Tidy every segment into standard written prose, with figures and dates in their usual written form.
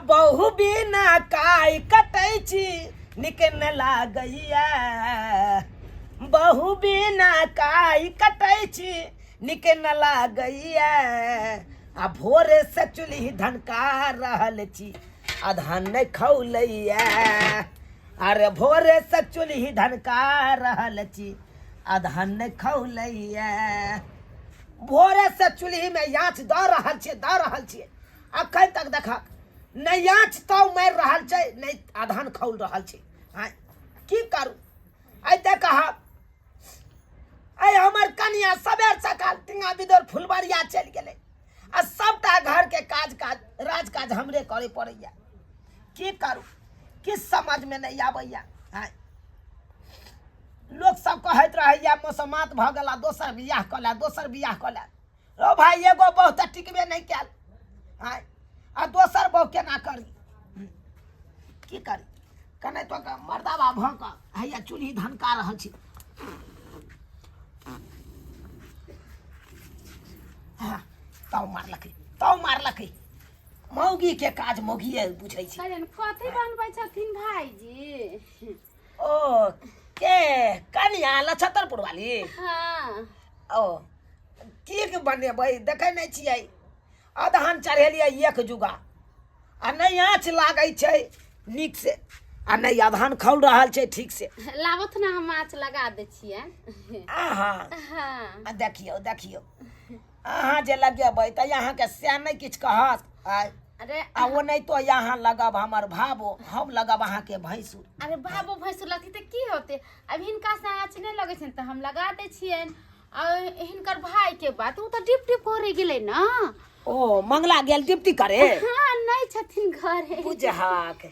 बहु बिना काय कटै छी नीक न लागैया बहु बिना काय कटै छी नीक न लागैया आ भोरे से चूल्ही धनका रहल छी आ धान नहि खौलैया अरे भोरे से चूल्ही धनका रहल छी आ धान नहि खौलैया भोरे से चूल्ही में आँच दऽ रहल छियै दऽ रहल छियै अखन तक देखक नहि आँच ताव मारि रहल छै नहि आधान खौल रहल छै आँय की करू आइ देखहक आइ हमर कनिया सबेर सकाल टिंगा बिदोर फुलबरिया चलि गेलै आ सबटा घरके काज काज राज काज हमरे करे पड़ैया की करू किछु समझमे नहि आबैया आँय लोक सब कहैत रहैया मौसमात भऽ गेला दोसर बियाह कऽ ले दोसर बियाह कऽ ले रौ भाई एगो बहु तऽ टिकबे नहि कयल आँय आ दोसर बहु केना करी की करी कने तो के मर्दाबा भऽ कऽ हैया चूल्ही धनका रहल छी हाँ, ताव मारलकै ताव मारलकै मौगी के काज मौगिए बुझै छै अरे कथी बनबै छथिन भाईजी ओ के कनिया लछतरपुर वाली हाँ ओ की के बनेबै देखै नहि छियै अदहन चढ़ेलियै एक जुगा आ नहि आँच लागै छै नीक से आ नहि अदहन खौल रहल छै ठीक से लाबथ ना हम आँच लगा दै छियै अहाँ हाँ आ देखियौ देखियौ अहाँ जे लगेबै तऽ अहाँके सएह नहि किछु कहत आय अरे आ ओ नहि तो यहाँ लगब हमर भाबो हम लगब अहाँके भैंसुर अरे बाबू भैंसुर लगती तऽ की होतै अब हिनका से आँच नहि लगै छनि तऽ हम लगा दै छियनि आ हिनकर भाई के बात ओ तऽ ड्यूटी करे गेलै ना ओ मंगला गेल ड्यूटी करे हाँ नहि छथिन घरे बुझहक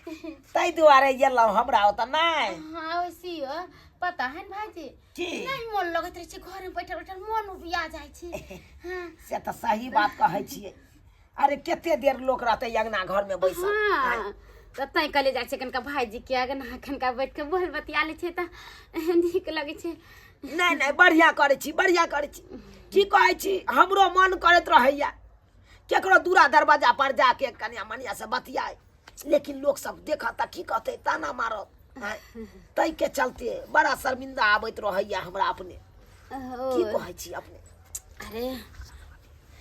ताहि दुआरे एलहुँ हमरा ओतऽ नहि हाँ वैसी हो पता है न भाईजी की नहि मन लगैत रहै छै घरमे बैठल बैठल मन उबिया जाइ छै हाँ से तऽ सही बात कहै छियै अरे कते देर लोक रहतै अंगना घरमे बैसल हाँ तऽ तैं कहले जाइ छै कनिका भाईजी के अगना कनिका बैठ के बोल बतिया लै छै तऽ नीक लगै छै नहि नहि बढ़िआँ करै छी बढ़िआँ करै छी की कहै छी हमरो मन करैत रहैया केकरो दूरा दरवाजा पर जाके कनिया मनिया से बतियाए लेकिन लोक सब देखत तऽ की कहतै ताना मारत आँय? ताहिके चलते बड़ा शर्मिंदा आबैत रहैया हमरा अपने की ओ, कहै छी अपने अरे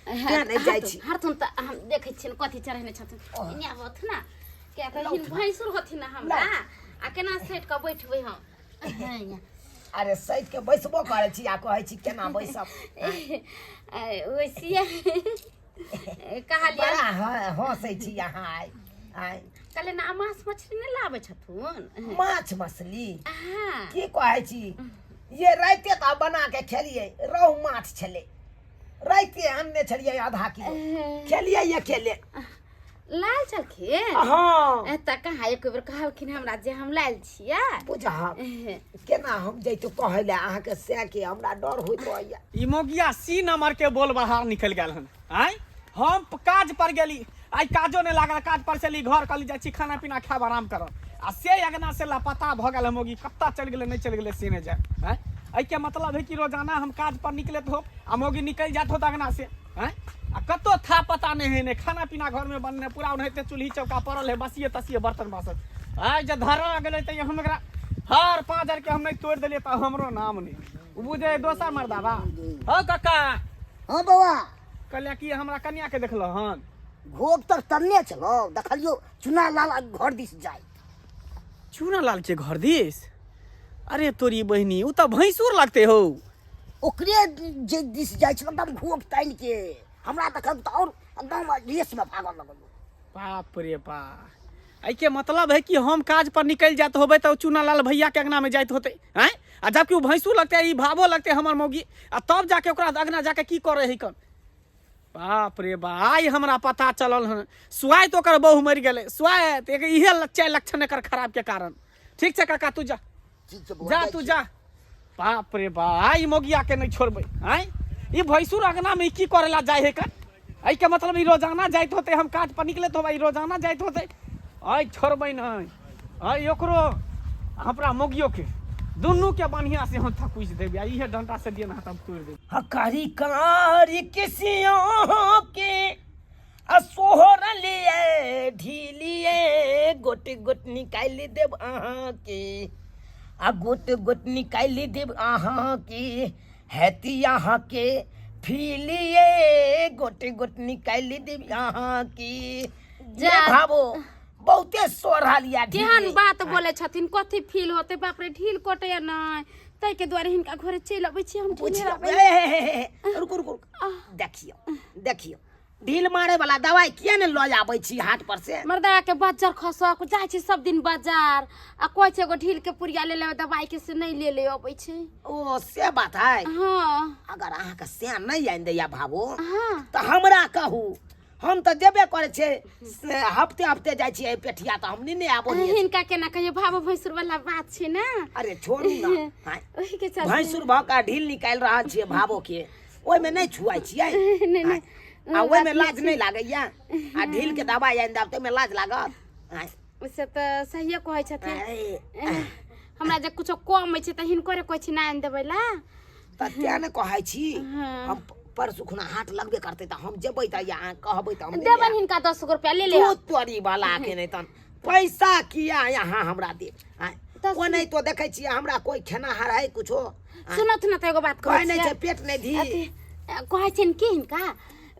तें नहि जाइ छी। हरथुन तऽ हम देखै छियनि कथी चढ़ेने छथिन एने आबथु ने किया तऽ हिन भैंसुर होथिन ने हमरा आ केना सटि कऽ बैठबै हम अरे सटि के बैसबो करै छी आ कहै छी केना बैसब वैसिए कहलियै बड़ा हँसै छी अहाँ आइ आइ कहलियै ना माछ मछली नहि लाबै छथुन माछ मछली हाँ की कहै छी ये राइते तऽ बना के खेलियै रहु माछ छलै राइते आनने छलियै आधा किलो खेलियै अकेले लाल छलखिन हँ तऽ कहाँ एक बेर कहलखिन हमरा जे हम लायल छियै बुझह केना हम जैतहुँ कहै लए अहाँके सएह के हमरा डर होइत रहैया ई मोगिया सी नंबर के बोल बाहर निकल गेल हन आय हम काज पर गेली आइ काजो नहि लागल काज पर से ली घर कहली जाइ छी खाना पीना खायब आराम करब आ से अगना से लापता भऽ गेल मोगी कत्ता चलि गेलै नहि चलि गेलै से नहि जाय आँय एहिके मतलब है कि रोजाना हम काज पर निकलैत हो आ मोगी निकलि जात हो अगना से आँय आ कतौ था पता नहीं है नहीं खाना पीना घर में बनने पूरा ओनाहिते चूल्ही चौका पड़ल है बसिए तसिए बर्तन बासन आइ जे धरा गेलै तऽ हम एकरा हर पाँच के हम नहीं तोड़ि देलियै तऽ हमरो नाम नहीं बुझे दोसर मर्दाबा हौ काका हाँ बौआ कहलियै कि हमरा कनिया के देखलहुँ हन घोघ तर तन्ने छलौ देखलियौ चुना लाल घर दिस जाय चूना लाल के घर दिस अरे तोरी बहिनी ओ तऽ भैंसुर लगते हो ओकरे जे दिस जाइ छलौ एकदम घोघ तानि के हमरा देखल तऽ और एकदम रेस में भागऽ लगल बाप रे बा एहिके मतलब है कि हम काज पर निकलि जात होबै तऽ चूना लाल भैया के अंगना में जाइत होते हैं आ जबकि ओ भैंसुर लगते ई भावो लगते हमर मौगी आ तब जाके ओकरा अंगना जाके की करे है कन बाप रे बा आइ हमरा पता चलल हन स्वाइत ओकर बहु मरि गेलै स्वाइत एक इहे चारि लक्षण एकर खराब के कारण ठीक छै काका तू जा ठीक छै बौआ जा जाइ तू छी। जा बाप रे बा आइ मोगिया के नहीं छोड़बै आँय ई भैंसुर अंगना में ई की करे ला जाय है का एहि के मतलब ई रोजाना जाइत होते हम काज पर निकलैत होबै ई रोजाना जाइत होते आइ छोड़बै नहीं आइ ओकरो हमरा मोगियो के दुनू के बढ़िया से हम थकुच देबै आ इहे डंटा से दिए ना तब तोड़ देबै हकारी कारी किसियों के असोहर लिए ढीलिए गोट गोट निकालि देब अहाँके आ गोट गोट निकालि देब अहाँके हेती अहाँके फीलिए गोट गोट निकालि देब अहाँके जे जा- भाबो बहुते सोरहल या ढील केहन बात बोले छथिन कथी फील होते बाप रे ढील कटैया नहि ताहिके दुआरे हिनका घरे चलि अबै छी हम ढील बुझियौ हेराबै। ए, हे, हे, हे, हे, रुकू रुकू रुकू। देखियौ देखियौ ढील मारे वाला दवाई किया ने लऽ आबै छी हाट पर से मर्दा के बज्जर खसक जाइ छै सब दिन बाजार आ कहै छै एगो ढील के पुड़िया ले लेबै दवाई के से नहि ले ले अबै छै ओ से बात है हाँ अगर अहाँके से नहि आनि दैया भाबो हाँ तऽ हमरा कहू हम तऽ जेबे करै छियै से हफ्ते हफ्ते जाइ छियै पेठिया तऽ हम नहि ने आबो हियै। हिनका केना कहियो भाबो भैंसुर वाला बात छै ने अरे छोड़ू ना हाँ, ओही के चलते भैंसुर भऽ कऽ ढील निकालि रहल छियै भाबो के ओहिमे नहि छुआइ छियै नहि नहि आ ओहिमे लाज नहि लागैया आ ढील के दबाइ आनि देब तऽ ओहिमे लाज लागत आँय, से तऽ सहिए कहै छथिन आँय, हमरा जे कुछो कम होइ छै तऽ हिनकरे कहै छी नहि आनि देबै ला तऽ तें ने कहै छी हाँ। हम परसू खुना हाट लगबे करतै तऽ हम जेबै तऽ अहाँ कहबै तऽ हम नहि देबनि हिनका 10 गो रुपया ले ले तू तोरी वाला के नहि तन पैसा किया यहाँ हमरा दे आँय, तऽ ओ नहि तो देखै छियै हमरा कोई खेनाहार है कुछो आँय, सुनत न तऽ एगो बात कहै कहै नहि छियै छै पेट नहि धी अथी, कहै छियनि की हिनका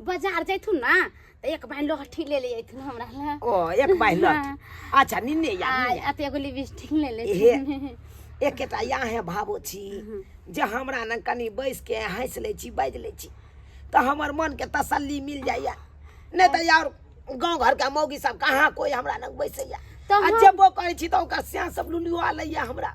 बाजार जैथुन ने तऽ एक बाइन लहठी ले ले अयथुन हमरा लए ओ एक बाइ लट हाँ। अच्छा निन्ने या आ निन्ने। अथी एगो लिपस्टिक ले हे लेथिन एकेटा याहे भावो छी जे हमरा ने कनि बैस के हँसि लै छी बाजि लै छी तऽ हमर मनके तसल्ली मिल जाइए नहि तऽ यार गाँव घरके मौगी सब कहाँ कोइ हमरा लग बैसैया तऽ आ हम- जेबो करै छी तऽ ओकर स्याह सब लुलुआ लैया हमरा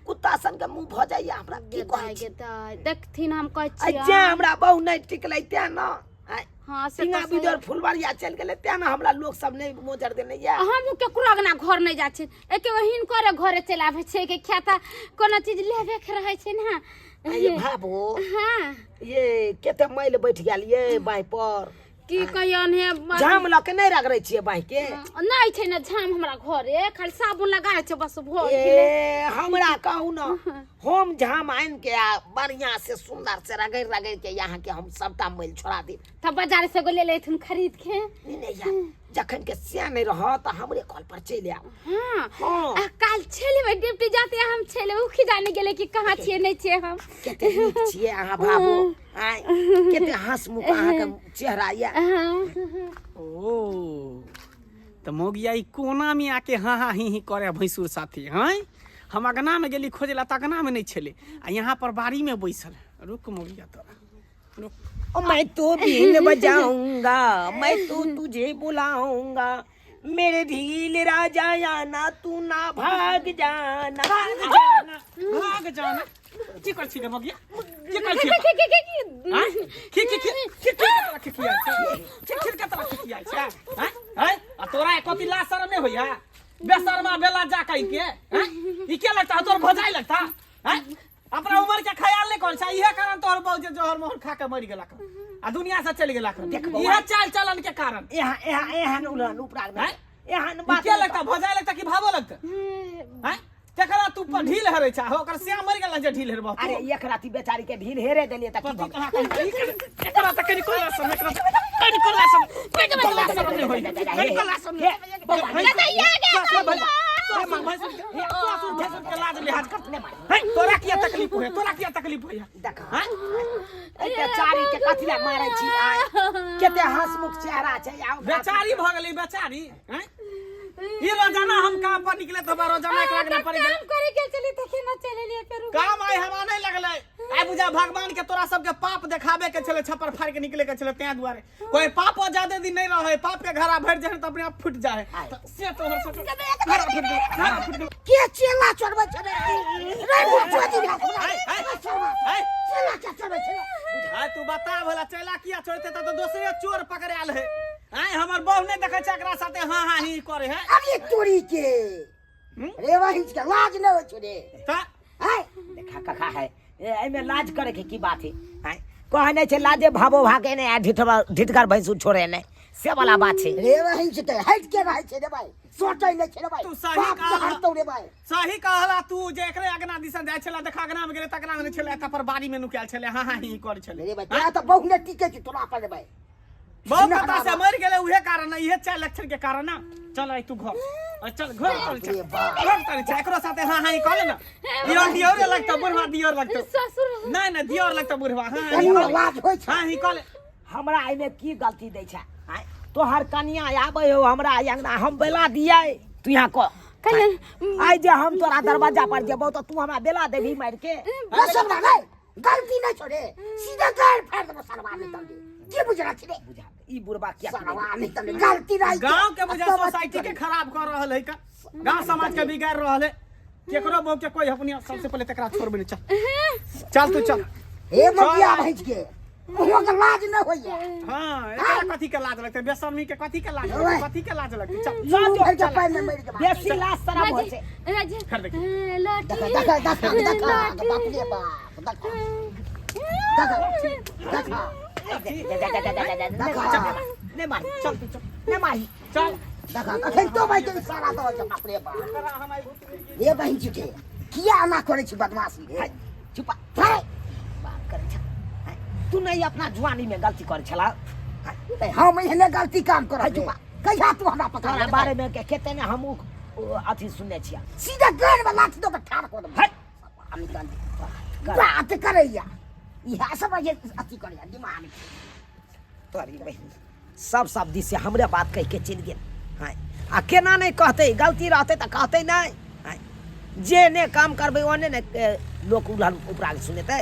कुत्ता सन के मुँह भऽ जाइया हमरा की कहै छी गे दाइ, देखथिन हम कहै आ छियै जे हमरा बहु नहि टिकलै तें ने आँय, हाँ से सिंगा तऽ सही। बिदर फुलबारिया चलि गेलै तें ने हमरा लोक सब नहि मोजर देने या हमहूँ केकरो अगना घर नहि जाइ छी एके गो हिनकरे घरे चलि आबै छै के खेता कोनो चीज लेबे के रहै छै ने ये भाबो हाँ ये कते मैल बैठ गेल ये बाँहि पर की कहियन हे झाम लऽ के नहि रगड़ै छियै बाँहि के नहि छै ने झाम हमरा घरे खाली साबुन लगाइ छै बस भऽ गेलै ए हमरा कहू ने हम झाम आनि के आ बढ़िया से सुंदर से रगड़ रगड़ के यहाँ के हम सबटा मैल छोड़ा देब तब बाजार से एगो ले लेथुन खरीद के नहीं नहीं यार जखन के सिया नहीं रह तऽ हमरे कल पर चलि आउ हाँ हाँ आ काल छेलेबै ड्यूटी जाते हम छेले उ खिजाने गेलै कि कहाँ छियै नहि छियै हम कते नीक छियै अहाँ भाबो आँय कते हंसमुख अहाँके चेहरा यऽ हाँ ओ तऽ मौगिया ई कोना में आके हाँ हाँ ही ही करे भैंसुर साथी हैं हम अगना में गेली खोजे ला तऽ अगना में नहीं छेले आ यहाँ पर बाड़ी में बैसल रुक मौगिया तोरा रुक ओ मैं तो बीन बजाऊंगा मैं तो तुझे बुलाऊंगा मेरे ढील राजा आना तू ना भाग जाना भाग जाना भाग जाना की कर छी रे मौगिया की कर छी आँय? की की की की की तोरा खिखियाइ छै की की के तोरा खिखियाइ छै आँय? आँय? आ तोरा एको ती लाज शरम नहि होइया बेशर्मा बेला जा कहि के आँय? ई के लगता तोर भजाई लगता आँय? अपना उम्र के ख्याल नहीं कर छै इहे कारण तोहर बहु जे जहर मोहर खा के मरि गेलक आ दुनिया से चलि गेलक देख बौआ। इहे चाल चलन के कारण यहाँ यहाँ एहन उलहन उपरा में आँय? एहन ई बात के लगता भजाई लगता कि भावो लगता आँय? तेकरा तू पर ढील हेरै छै ओकर श्याम मरि गेल जे ढील हेरबह अरे एक राति बेचारी के ढील हेरे देलिए त की पति कहाँ कहीं एकरा त कनि कोला सब एकरा कनि कोला सब कनि कोला सब नहि होई कनि कोला सब तोरा किया तकलीफ होय तोरा किया तकलीफ होय देख ए बेचारी के कथी ला मारै छी आय कते हंसमुख चेहरा छै आउ बेचारी भऽ गेलै बेचारी हैं ई रोजाना हम काम पर निकले तो रोजाना एकरा के पड़े काम करे के चली त केना चले लिए फेर काम आइ हमरा नहीं लगलै आइ बुझा भगवान के तोरा सबके पाप देखाबे के छलै छप्पर फाड़ के निकले के छलै तें दुआरे कोई पाप ज्यादा दिन नहीं रहे पाप के घड़ा भरि जाए त अपने आप फूट जाए त से तोहर सबके घड़ा फूट गेल घड़ा फूट गेल के चेला चढ़बै छै रे रे बुझा दी आइ आइ आइ चेला के चढ़बै छै रे? आइ तू बता भला चैला किया चोरते त दोसरे चोर पकड़ायल है आइ हमर बहु नहीं देखै छै एकरा साथे हाँ हाँ ही करे है अरे तोरी के हम्म? रे वही के लाज न होइ छै रे त आय देखा कखा है ए, एहिमे लाज करे के की बात है आँय? कहै नहि छै लाजे भावो भागे नहि आ ढिठवा ढिठगर भैंसुर छोड़े नहि से वाला बात छै रे वही के हट के रहै छै रे भाई सोचै नहि छै रे भाई तू सही बाप कहला। से हटतौ रे भाई सही कहला तू जे एकरे अगना दिसन जाइ छला देख अगना में गेलै त अगना में नहि छलै एतऽ पर बाड़ी में नुकायल छलै हाँ हाँ ही करे छलै रे भाई तोरा तऽ बहु नहि टिकै छै तोरा पर रे भाई बहुत कता से मरि गेलै उहे कारण है इहे चारि लक्षण के कारण ना चल आई तू घर अरे चल घर चल चल घर चल चल एकरो साथे हां हां कहले ना दियर दियर लगता बुढ़वा दियर लगता ससुर नहीं नहीं दियर लगता बुढ़वा हां कनी लाज होइ छै हां ही कहले हमरा एहिमे की गलती दै छै आँय? तोहर कनिया आबै हो हमरा अंगना हम बेला दियै तू यहाँ कह कल्याण आइ जे हम तोरा दरवाजा पर जेबौ तऽ तू हमरा बेला देबही मारि के ना सरवा नहीं गलती नहीं छोड़े सीधा गाड़ फाड़ देबो सरवा नहीं तमने की बुझरा छी रे बुझा ई बुढ़बा किया सरवा नहीं तमने गलती नहीं गांव के बुझा सोसाइटी के खराब कर रहल है का गांव समाज के बिगाड़ रहल है केकरो बहू के कोई अपनी सबसे पहले तकरा छोड़बे नहीं चल चल तू चल हे मगिया भैंस के मुँह के लाज न होइए हाँ एकरा कथी के लाज लगतै बेशर्मी के कथी के लाज लगतै कथी के लाज लगतै चल लाज भर के पानि में मरि जेबा बेसी लाज शरम होइ छै राजे कर देखी। लाठी देखा देखा देखा देखा बाप रे बाप देखा देखा देखा देखा नहि मारी चल तू चल नहि मारी चल देखा अखन तो भाई के इशारा दऽ छै बाप रे बाप एकरा हम आइ भूत मिर्गी हे बहिन चिटे किया एना करै छी बदमाशी रे हाय, चुप हाय, बात करै छ हाय, तू नहि अपना जुआनी में गलती करै छला हाय, तऽ हम एहने गलती काम करब हाय, रे। चुप कहिया तू हमरा पकड़ तोरा बारे में के केते ने हम अथी सुनने छिया सीधा गाड़ में लाठी दऽ के ठाढ़ कऽ देबै हाय। हम निकाल दे कर। बात करैया इएह सब जे अथी करैया दिमाग तोरी बहिन सब सब दिस से हमरे बात कहि के चलि गेल हाय आ केना नहि कहतै गलती रहतै तऽ कहतै नहि हाय जे ने काम करबै ओने ने लोक उलहन उपरा के सुनेतै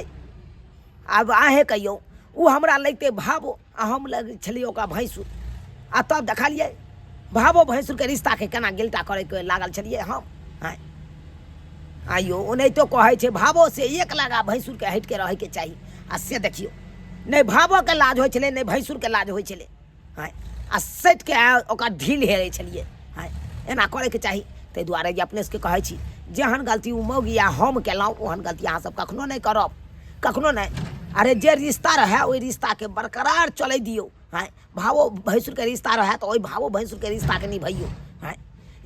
आब अहेँ कहियौ ओ हमरा लगितै भावो आ हम लगै छलियै ओकरा भैंसुर आ तब देखलियै भावो भैंसुरके रिश्ताके केना गिलटा करैके लागल छलियै हम आँय आइयो ओनाहितो कहै छै भावो से एक लगा भैंसुरके हटिके रहैके चाही आ से देखियौ नहि भावोके लाज होइ छलै नहि भैंसुरके लाज होइ छलै आँय आ सटिके ओकर ढील हेरै छलियै आँय एना करैके चाही ताहि दुआरे जे अपने सबके कहै छी जेहन गलती ओ मौगी आ हम केलहुँ ओहन गलती अहाँ सब कखनो नहि करब कखनो नहि अरे जे रिश्ता रहए ओहि रिश्ताके बरकरार चलै दियौ आँय भावो भैंसुरके रिश्ता रहए तऽ ओहि भावो भैंसुरके रिश्ताके निभैयौ आँय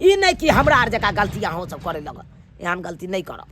ई नहि कि हमरा आर जकाँ गलती अहूँ सब करै लगल एहन गलती नहि करब।